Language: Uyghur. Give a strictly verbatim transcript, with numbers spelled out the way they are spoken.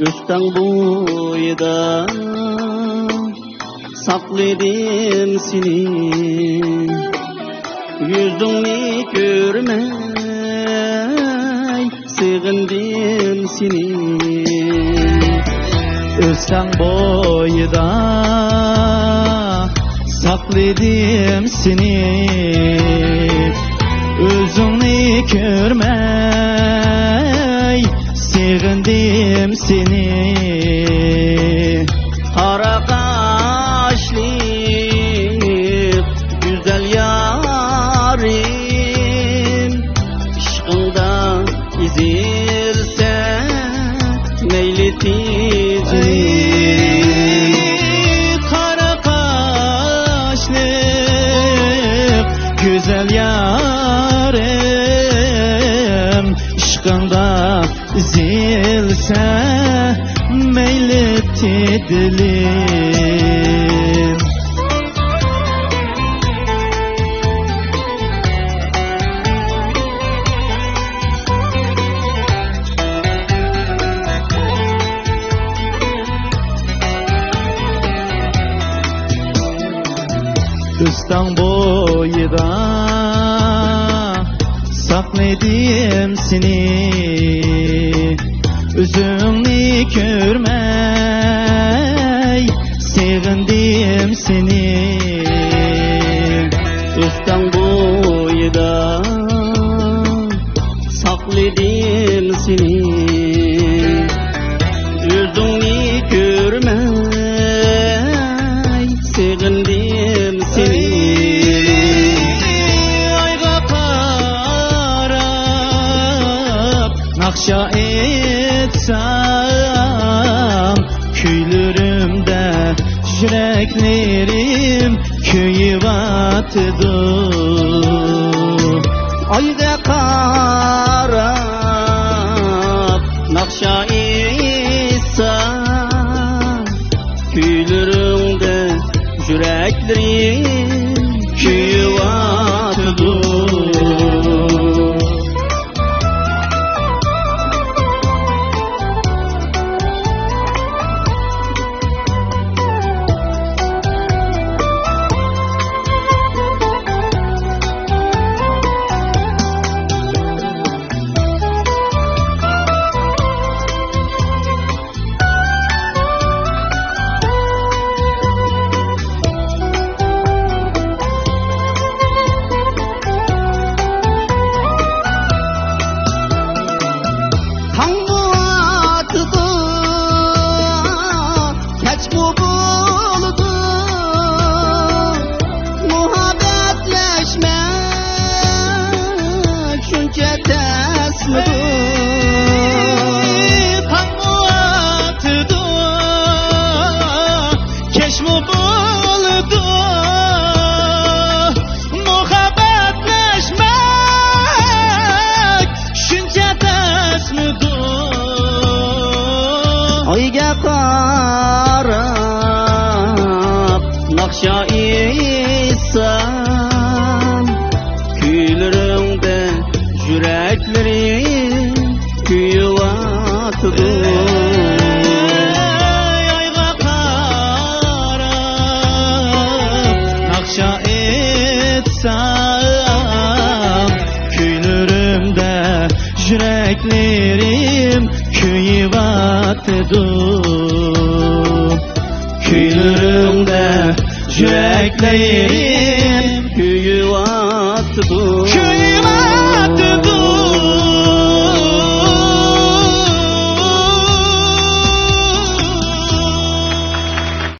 ئۆستەڭ بويىدا ساقلىدىم سېنى، يۈزۈڭنى كۆرمەي سېغىندىم سېنى. ئۆستەڭ بويىدا ساقلىدىم سېنى، ئۆزۈڭنى كۆرمەي سېغىندىم سېنى. قارا قاشلىق گۈزەل يارىم، ئىشقىڭدا ئېزىلسە مەيلى تېجىم. قارا قاشلىق گۈزەل يارىم، ئىشقىڭدا ئېزىلسە مەيلى تېدىلىم. ئۆستەڭ بويىدا ساقلىدىم سېنى، ئۆزۈڭنى كۆرمەي سېغىندىم سېنى. ئۆستەڭ بويىدا ساقلىدىم سېنى، ئۆزۈڭنى كۆرمەي سېغىندىم سېنى. ئايغا قاراپ ناخشا ئېيتسام، كۈيلىرىمدە يۈرەكلىرىم كۆيۈۋاتىدۇ. ئايغا قاراپ ناخشا ئېيتسام، كۈيلىرىڭدە يۈرەكلىرىم كۆيۈۋاتىدۇ. تاڭمۇ ئاتىدۇ، كەچمۇ بولىدۇ، مۇھەببەتلەشمەك شۇنچە تەسمىدۇ؟ تاڭمۇ ئاتىدۇ، كەچمۇ بولىدۇ، مۇھەببەتلەشمەك شۇنچە تەسمىدۇ؟ ئايغا قاراپ ناخشا ئېيتسام، كۈيلىرىڭدە يۈرەكلىرىم كۆيۈۋاتىدۇ. ئايغا قاراپ ناخشا ئېيتسام، كۈيلىرىمدە يۈرەكلىرىم كۆيۈۋاتىدۇ. كۈيلىرىمدە يۈرەكلىرىم كۆيۈۋاتىدۇ.